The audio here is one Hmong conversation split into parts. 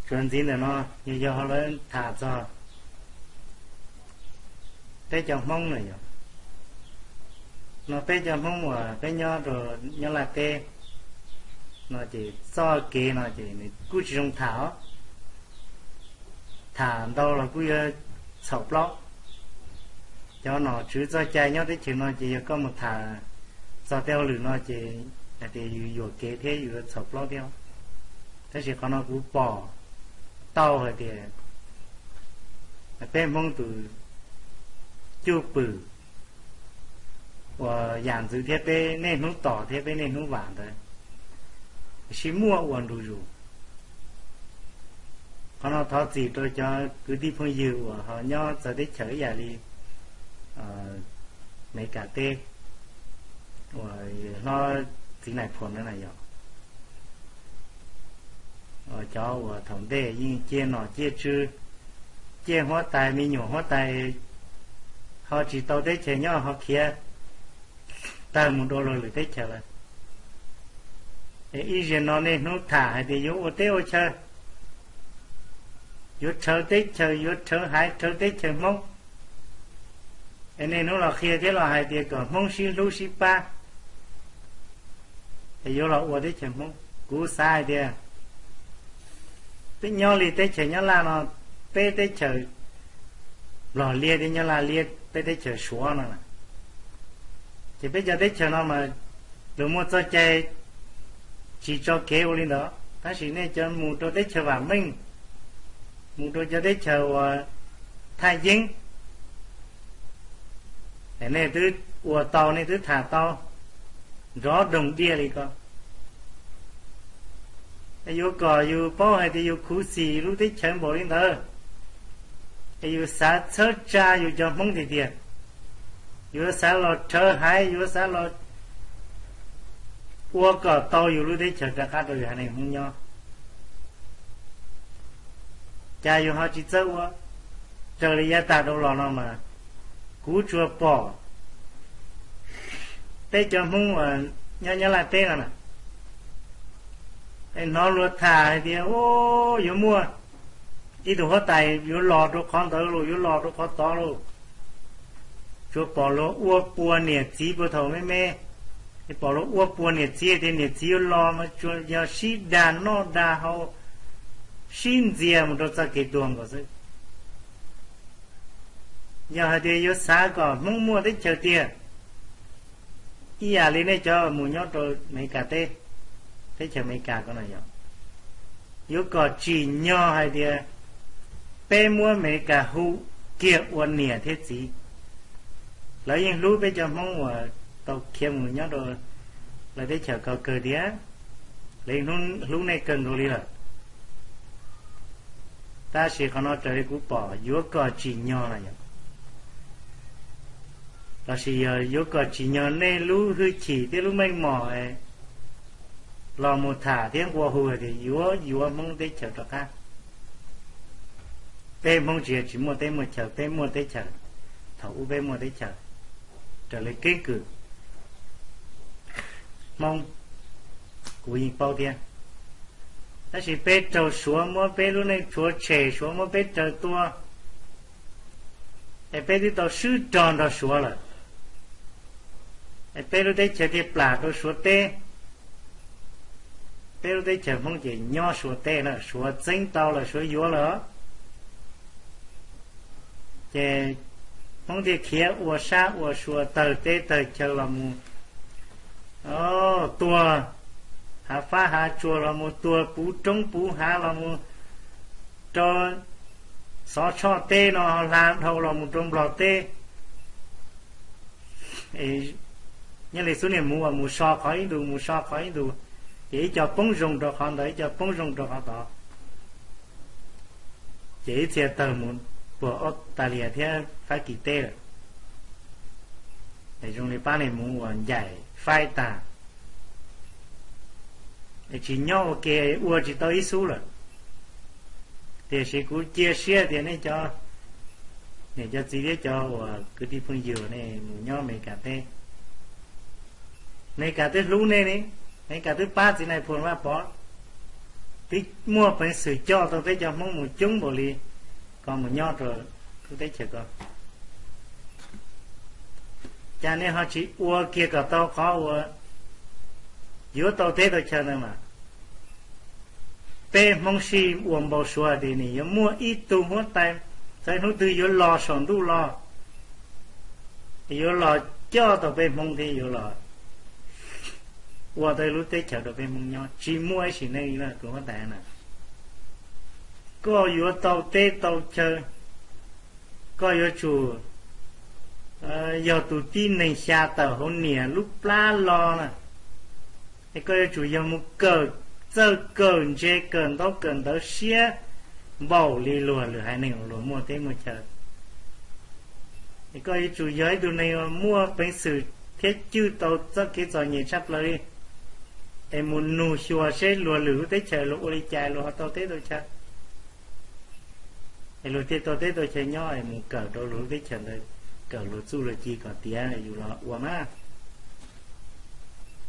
Txuas ntxiv ntawm no yog yog lawv tham txog peb cov Hmoob na yog, no peb cov Hmoob uas peb nyob rau nyob Laj teb no ces txoj kev no ces nws kuj tsis zoo tham os. Tham ntau los kuj yuav txhaum plaub. Cov nom tswv txoj cai nyob teb chaws no ces yog koj mus tham txog tej hauj lwm no ces hais tias yus yuam kev thiab yus yuav txhaum plaub thiab. Tab sis qhov no kuv pom tau hais tias peb Hmoob tus cwj pwm uas yam ntxwv thiab peb niaj hnub tos thiab peb niaj hnub vam ntawd sib muaj ua ntu zus. Qhov no thov txim rau cov kwv tij phooj ywg uas ho nyob txawv teb chaws ib yam li Amelikas teb uas hlob txiv Nais Phoo na yog, cov uas thaum ntej yeej ciaj nom ciaj tswv, ciaj huab tais me nyuam huab tais ho tsis tau teb chaws nyob ho khiav tawg mus rau luag lwm teb chaws lawm. Es ib zaug no niaj hnub tham hais tias yuav ua teb ua chaw, yuav rhawv teb chaws, yuav rhawv haiv, rhawv teb chaws Hmoob. Es niaj hnub los qhia thiab los hais tias kom Hmoob sib hlub sib pab es yuav los ua teb chaws Hmoob. Kuv xav hais tias peb nyob li teb chaws nyob Laj no, peb teb chaws Nplog liab thiab nyob Laj liab, peb teb chaws Suav no, ces peb cov teb chaws no mas luag muaj txoj cai tsis tso kev ua li ntawd, tab sis nej cov mus rau teb chaws vam meej, mus rau cov teb chaws uas thaj yeeb, nej twb ua tau, nej twb tham tau nrov doog diaj li ko. Yuav kom yus paub hais tias yus khuv xim lub teb chaws npaum li ntawd, es yus xav txhawb tsa yus cov Hmoob tiag tiag, yuav xav los rhawv haiv, yuav xav los ua kom tau yus lub teb chaws rov qab rau yus haiv neeg Hmoob nyob. Cas yus ho tsis txawj ua? Raws li yav tag dhau los no mas kuv tsuas pom peb cov Hmoob uas nyob nyob Laj teb no na, hnov luag tham hais tias yuav muaj ib tug huab tais yuav los rau qhov ntawd los yuav los rau qhov tod los. Tsuas pom luag ua pua niam txiv puag thaum me me, pom luag ua pua niam txiv tias niam txiv yuav los mas tsuas yog sib dag noj dag haus, sib ntxias mus rau txoj kev tuag nkaus xwb. Yog hais tias yuav xav kom Hmoob muaj teb chaws tiag, ib yam li nej cov mus nyob rau Amelikas teb, teb chaws Amelikas ko no yog, yuav kom tsim nyog hais tias peb muab Amelikas hu kiag ua niam thiab txiv. Lawv yeej hlub peb cov Hmoob uas tau khiav mus nyob rau lawv teb chaws ko kawg thiab, lawv yeej hlub nej kawg nkaus li lawm. Tab sis qhov no raws li kuv pom yuav kom tsim nyog no yog, lossis yog yuav kom tsim nyog nej lub hwj chim thiab lub meej mom los mus tham thiab nqua hu tias yuav yuav Hmoob teb chaws rov qab. Peb Hmoob tsis yog tsis muaj teb muaj chaws, peb muaj teb chaws, thaum ub peb muaj teb chaws raws li keeb kwm Hmoob, kuv yeej paub thiab. Tab sis peb raug Suav muab peb lub neej rhuav tshem, Suav muab peb raws tua, es peb twb tau swb rog nrog Suav lawm, es peb lub teb chaws thiaj plam rau Suav teb. Peb lub teb chaws Hmoob ces nyob Suav teb na, Suav txeeb tau lawm, Suav yuav lawm, ces Hmoob thiaj khiav ua sab ua sua tawg teb tawg chaw los mus tuag hav fab hav tsua, los mus tuag puv roob puv hav, los mus rau Xov Tshoj teb no hla dhau los mus rau Nplog teb. Nyob li xub niag mus uas mus so qhov ib ntus mus so qhov ib ntus, ces ib co poob zoo rau qhov ntawd ib co poob zoo rau qhov tod, ces ib txhia tawg mus puag Australia thiab Fab Kis teb lawm. Zoo li pab niag mus uas ncaim faib tag, tsis nyob ua ke, ua tsis tau ib xub lawm. Tiam sis kuv cia siab tias nej cov niam cov txiv thiab cov uas kwv tij phooj ywg nej mus nyob Amelikas teb, Amelikas twb hlub nej ne, Amelikas twb pab txiv Nais Phoo Vaj Pov. Twb muaj peev xwm coj tau peb cov Hmoob mus coob npaum li ko mus nyob rau lub teb chaws ko, cas nej ho tsis ua kiag kom tau qhov uas yuav tau teb tau chaw ntawd mas? Peb Hmoob sij ua npau suav tias nws yuav muaj ib tug huab tais, txawm hnub twg yuav los saum ntuj los, yuav los coj tau peb Hmoob thiab yuav los ua tau lub teb chaws rau peb Hmoob nyob, tsis muaj ib sim neej li no tus huab tais na. Koj yuav tau teb tau chaw, koj yuav tsum yog tus tib neeg xya tawm hauv niam lub plab los na. Es koj yuav tsum yog mus kawm txawj kawm ntse kawm ntaub kawm ntawv siab npaum li luag lwm haiv neeg uas luag muaj teb muaj chaw. Es koj yuav tsum yog ib tug neeg uas muaj peev xwm thiab cwj tau txoj kev txom nyem tshaj plaws li, es mus nug xyuas seb luag lwm lub teb chaws luag ua li cas luag ho tau teb tau chaw, es luag thiaj tau teb tau chaw nyob, es mus kawm rau luag lub teb chaws ntawd, kawm luag txuj luag ci kom tiav yus los ua mas.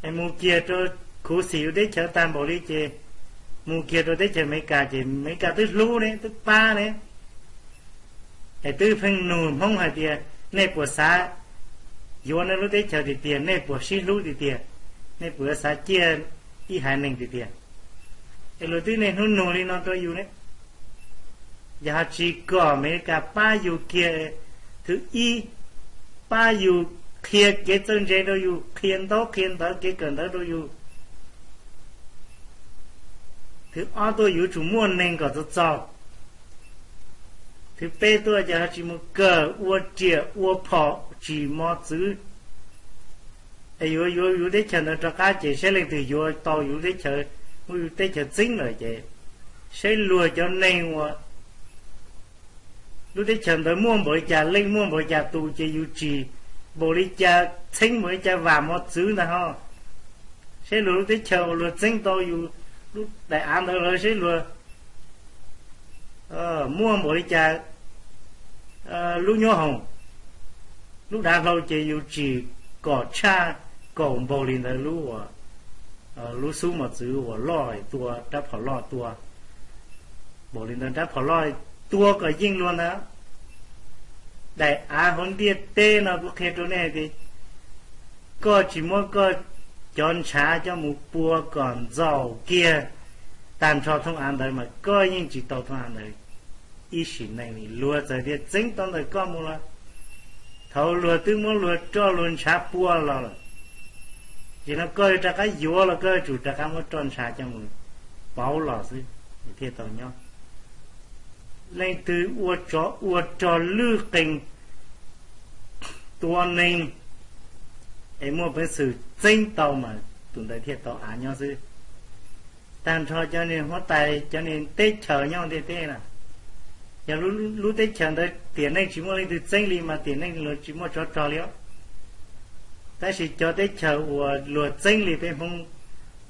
Es mus kiag rau khuv xim yus teb chaws tag npaum li ces mus kiag rau teb chaws Amelikas ces Amelikas twb hlub ne twb pab ne, es twb pheej nug Hmoob hais tias nej puas xav yuav nej lub teb chaws tiag tiag, nej puas sib hlub tiag tiag, nej puas xav ciaj ib haiv neeg tiag tiag. Es luag twb niaj hnub nug li no rau yus ne. Yog ho tsis kom Amelikas pab yus kiag, thwv ib, pab yus qhia kev txawj ntse rau yus, qhia ntaub qhia ntawv kev kawm ntawv rau yus. Thwv ob tuaj yuav tsum muaj neeg kom txaus txaus. Thwv peb tuaj ces ho tsis mus kawm ua riam ua phom tsim mos txwv, es yuav yuav yus teb chaws ntawd rov qab ces saib leej twg yuav tau yus teb chaws, muab yus teb chaws txeeb lawm ces saib luag cov neeg uas lub teb chaws ntawd muaj npaum li cas leej muaj npau li cas tus ces yus tsim npaum li cas txheeb npaum li cas vam mos txwv ntag ho. Saib luag lub teb chaws uas luag txeeb tau yus lub daim av ntawd lawm saib luag muaj npaum li cas lub nyoob hoom, lub dav hlau ces yus tsim kom tshaj kaum npaug li ntawd lub, lub xub mos txwv uas loj tua rab phom loj tua, npaum li ntawd rab phom loj tua kom yeej luag ntawd. Daim av hauv ntiaj teb no kuv qhia rau nej tias koj tsis muab koj cov ntshav coj mus pua kom ntxaum kiag tag nrho thooj av ntawd mas koj yeej tsis tau thooj av ntawd ib sim neej li. Luag txawm tias txeeb tau ntawm koj mus los, thaum luag twb muab luag roj luag ntshav pua los lawm, ces no koj yuav rov qab yuav los koj yuav tsum rov qab muab roj ntshav coj mus pauv los xwb thiaj tau nyob. Leej twg ua tsov ua rog lwj qees tua neeg es muaj peev xwm txeeb tau mas tus ntawd thiaj tau av nyob xwb. Tag nrho cov niag huab tais cov niag teb chaws nyob ntiaj teb na, yog lub teb chaws ntawd tiam neej tsis muaj leej twg txeeb li mas tiam neej luag tsis muaj tsov rog li os. Tab sis cov teb chaws uas luag txeeb li peb Hmoob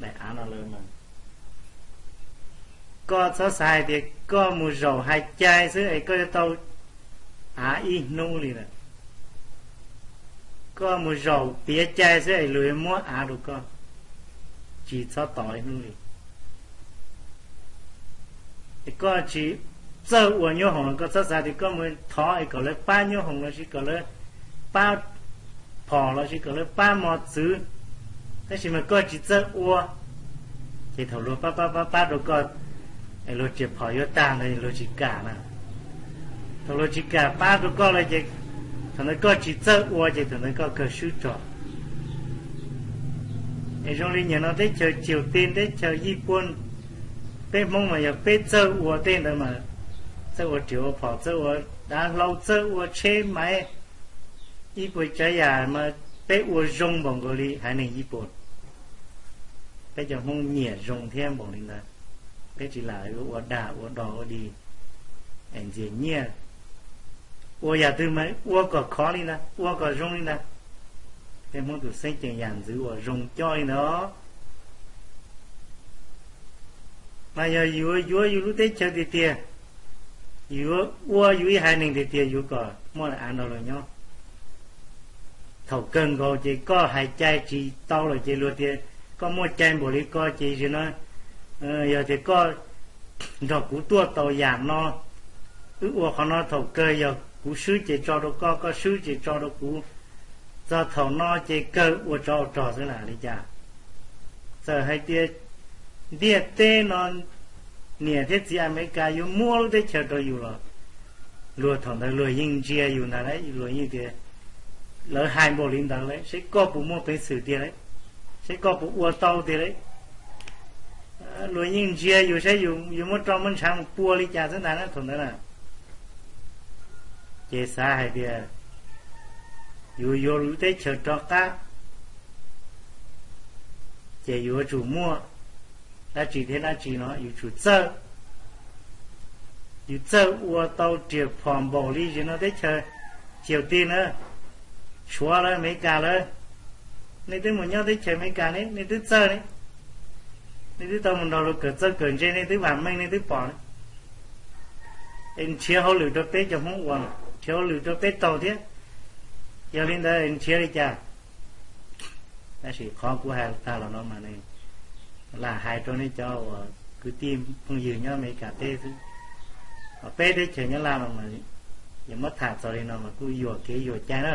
daim av no lawm mas koj txhob xav hais tias koj mus zaum hais cai xwb es koj yuav tau av ib hnub li lawm. Koj mus zaum piav cai xwb es luag yuav muab av rau koj, tsis txhob tos ib hnub li. Es koj tsis txawj ua nyoob hoom los koj txhob xav tias koj mus thov es kom lawv pab nyoob hoom los sis kom lawv pab phom los sis kom lawv pab mos txwv, tab sis mas koj tsis txawj ua, ces thaum luag pab pab pab pab rau koj, es luag riam phom yuav tag ntawd luag tsis kam na. Thaum luag tsis kam pab rau koj lawm ces thaum ntawd koj tsis txawj ua ces thaum ntawd koj kawg swb rog. Es zoo li nim no teb chaws Ciaus Tis teb chaws Yij Puas, peb Hmoob mas yog peb txawj ua tej ntawd mas, txawj ua riam ua phom txawj ua dav hlau txawj ua tsheb maiv, ib puas tsav yam mas peb ua zoo npaum nkaus li haiv neeg Yij Puas. Peb cov Hmoob nyiam zoo thiab npaum li ntawd, peb tsis lam ua dag ua dog ua dig es ntxias nyiaj. Ua yam twg mas ua kom khov li ntawd ua kom zoo li ntawd. Peb Hmoob tus xeeb ceem yam ntxwv uas zoo coj li ntawd. Mas yog yuav yuav yus lub teb chaws tiag tiag, yuav ua yus ib haiv neeg tiag tiag yuav kom muaj av nrog luag nyob. Thaum kawg nkaus ces koj hais cai tsis tau lawm ces luag tias koj muaj cai npaum li ko ces zaum no Yog tias koj nrog kuv tuaj tau yam no, wb ua qhov no thaum kawg yog kuv swb ces tso rau koj, koj swb ces tso rau kuv, txog thaum no ces kawg ua tsov ua rog xwb na li cas. Txawm hais tias ntiaj teb no niam thiab txiv Amelikas yuav muab lub teb chaws rau yus los, luag thaum ntawd luag yeej ntsia yus ntag lauj, luag yeej tias, lawv hais npaum li ntawd lauj, seb koj puas muaj peev xwm tiag lauj, seb koj puas ua tau tiag lauj. Luag yeej ntsia yus saib yus yuav muab roj muab ntshav mus pua li cas xwb ntag na thaum ntawd na. Ces xav hais tias yus yuav lub teb chaws rov qab, ces yuav tsum muaj dab tsi thiab dab tsi no yus tsum txawj, yus txawj ua tau riam phom npaum li zim no teb chaws. Txiv tis na, Suav lawv, Amelikas lawv, nej twb mus nyob teb chaws Amelikas ne, nej twb txawj ne, nej twb tau mus nrog luag kawm txawj kawm ntse, nej twb vam meej, nej twb pom ne. Es nrhiav hauj lwm rau peb cov Hmoob ua, nrhiav hauj lwm rau peb taug thiab. Yog li ntawd nrhiav li cas? Tab sis qhov kuv hais tag los no mas nws lam hais rau nej cov uas kwv tij phooj ywg nyob Amelikas teb xwb. Peb teb chaws nyob Laj no mas yog muab tham txog li no mas kuj yuam kev yuam cai na,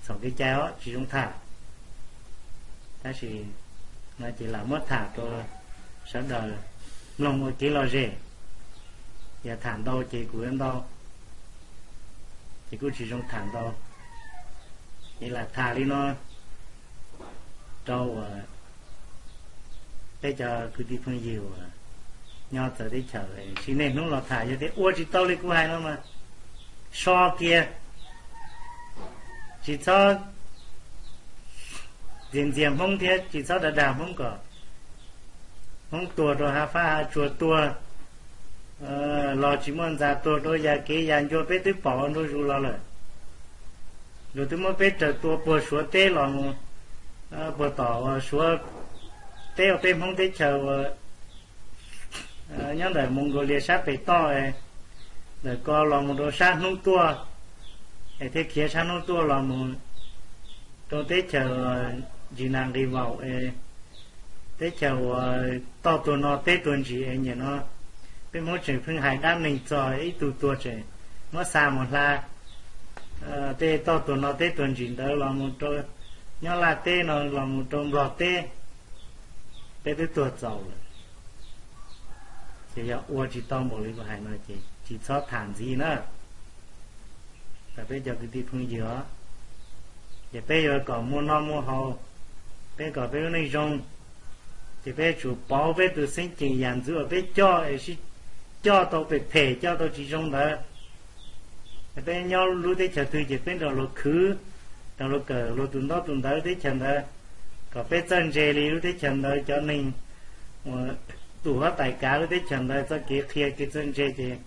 txhaum kev cai os tsis zoo tham. Tab sis no ces lam muab tham rau sawv daws mloog ua kev lom zem. Yog tham ntau ces kuv yuav ntau, ces kuj tsis zoo tham ntau. Ces lam tham li no rau uas peb cov kwv tij phooj ywg uas nyob txawv teb chaws, sim neej hnub los tham, yog tias ua tsis tau li kuv hais no mas so kiag, tsis txhob ntxias ntxias Hmoob thiab tsis txhob dag dag Hmoob kom Hmoob tuag rau hav fab hav tsuag tuag los tsis muaj ntxa, tuag rau yam kev yam ncua peb twb pom ua ntu zus los lawm. Luag twb muab peb raws tua puag Suav teb los mus, puag tom uas Suav teb uas peb Hmoob teb chaws uas nyob ntawm Mongolia sab pem toj, ntawm ko los mus rau sab hnub tuaj, es thiaj khiav sab hnub tuaj los mus rau teb chaws Ntsinankivau, teb chaws uas toj tuag no teb tuag ntsis es nim no peb Hmoob tseem pheej hais dab neeg txog ib tug tuag tseem muab xa mus hla tej toj tuag no teb tuag ntsis ntawd los mus rau nyob Laj teb no los mus rau Nplog teb, peb twb tuag txaus lawm. Ces yog ua tsis tau npaum li kuv hais no ces tsis txhob tham ntxiv na. Peb cov kwv tij phooj ywg os, ces peb yuav kom muaj noj muaj haus, peb kom peb lub neej zoo, ces peb tsum pauv peb tus xeeb ceem yam ntxwv uas peb coj es sib coj tau phem phem coj tau tsis zoo ntawd. Peb nyob lub teb chaws twg ces peb nrog luag khwv, nrog luag kawm luag tus ntaub tus ntawv teb chaws ntawd, kom peb txawj ntse li lub teb chaws ntawd cov neeg uas tus huab tais kav lub teb chaws ntawd txoj kev qhia kev txawj ntse ces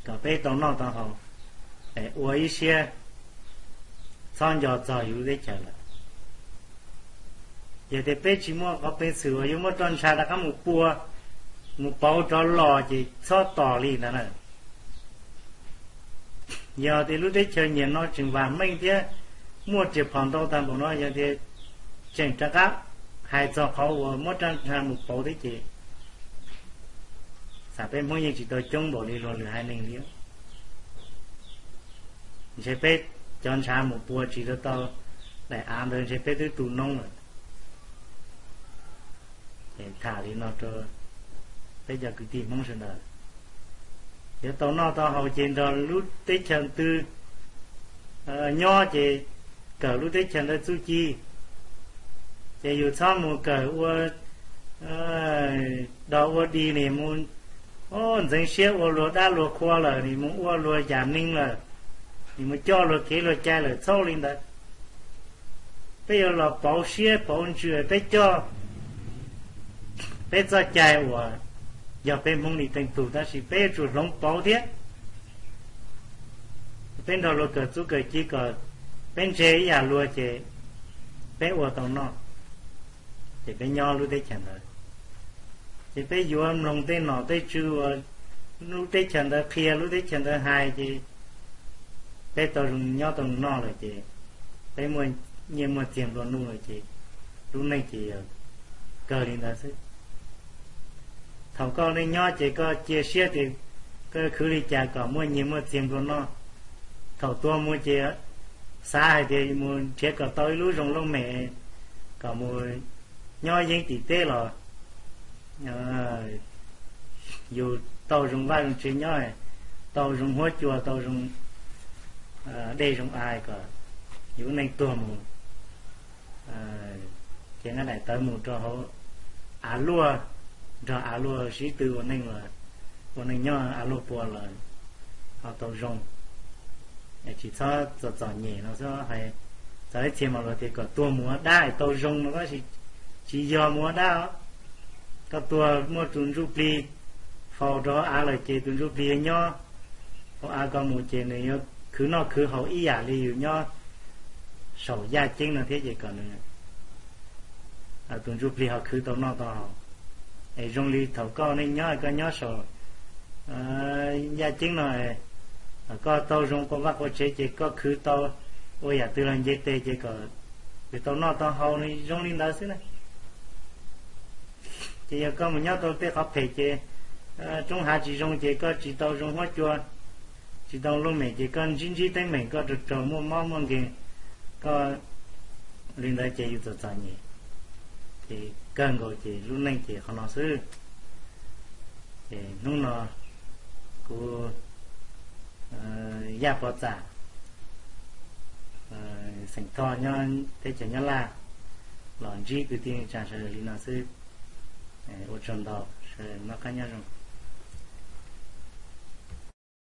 kom peb tau noj tau haus, ua ib siab txhob nco txog yus lub teb chaws lawm. Yog tias peb tsis muaj qhov peev xwm uas yuav muab roj ntsha rov qab mus pua, mus pauv rov los ces txhob tos li ntawd na. Yog tias lub teb chaws nim no tseem vam meej thiab muaj riam phom ntau tag npaum no, yog tias tseem rov qab hais txog qhov uas muab roj ntsha mus pauv thiab ces xam peb Hmoob yeej tsis tau coob npaum li luag lwm haiv neeg li. Ntshe peb cov ntshav mus pua tsis tau tau daim av ntawd ntshe peb twb tu noob lawm. Tham li no rau peb cov kwv tij Hmoob sawv daws, yuav tau noj tau haus ces nrog lub teb chaws twg nyob ces kawm lub teb chaws ntawd txuj ci. Ces yus txhob mus kawm ua dog ua dig ni mus ntxeev siab ua luag dab luag qhua lawm ni mus ua luag yam neeg lawm, ni mus coj luag kev luag cai lawm, txhob li ntawd. Peb yuav los pauv siab pauv ntsws peb coj peb txoj cai uas yog peb Hmoob li teej tug, tab sis peb yuav tsum hloov pauv thiab. Peb nrog luag kawm txuj kawm ci kom peb ntse ib yam luag ces peb ua tau noj, ces peb nyob lub teb chaws ntawd. Ces peb yuav mloog tej nom tej tswv uas lub teb chaws ntawd qhia lub teb chaws ntawd hais ces peb tau zoo nyob tau noj lawm ces peb muaj nyiaj muaj txiag nplua nuj lawm ces lub neej ces yog kawg li ntawd xwb. Thaum koj neej nyob ces koj cia siab tias koj khwv li cas kom muaj nyiaj muaj txiag nplua noj. Thaum tuag mus ces xav hais tias mus nrhiav kom tau ib lub zoo looj mem kom mus nyob yeeb tim teb los yus tau zoo vaj zoo tsev nyob, tau zoo huab cua, tau zoo dej zoo av kom yus neej tuag mus ces nqa daim tawv mus rau hauv av luaj, nrog av luaj sib tw ua neej, ua neej nyob av luaj pua los ho tau zoo. Tsis txhob txom txom nyem no xwb. Txawm ib txhia mas luag tias kom tuag mus ua dab tau zoo no, tsis yog mus ua dab. Koj tuag muaj tus ntsuj plig faus rau hauv av lawm ces tus ntsuj plig yuav nyob hauv av, koj mus ces nws yuav khwv noj khwv haus ib yam li yus nyob saum yaj ceeb no thiab ces kom nws tus ntsuj plig ho khwv tau noj tau haus. Es zoo li thaum koj neej nyob koj nyob saum yaj ceeb no, koj tau zoo qua vaj qua tsev ces koj khwv tau ua yam twg los nce tes ces kom yus tau noj tau haus no zoo li ntawd xwb na. Ces yog koj mus nyob tau tej qhov phem ces roob hav tsis zoo ces koj tsis tau zoo huab cua, tsis tau looj mem ces koj ntsib ntsib teeb meem koj raug raug muaj mob muaj nkeeg, koj li ntawd ces yus txom txom nyem. Ces kawg nkaus ces lub neej ces qhov no xwb. Ces hnub no kuv Yaj Pov Txam, xeem Thoj, nyob teb chaws Nyab Laj, los ntsib kwv tij neej tsa sawv daws li no xwb. Ua tsaug ntau, sawv daws noj qab nyob zoo.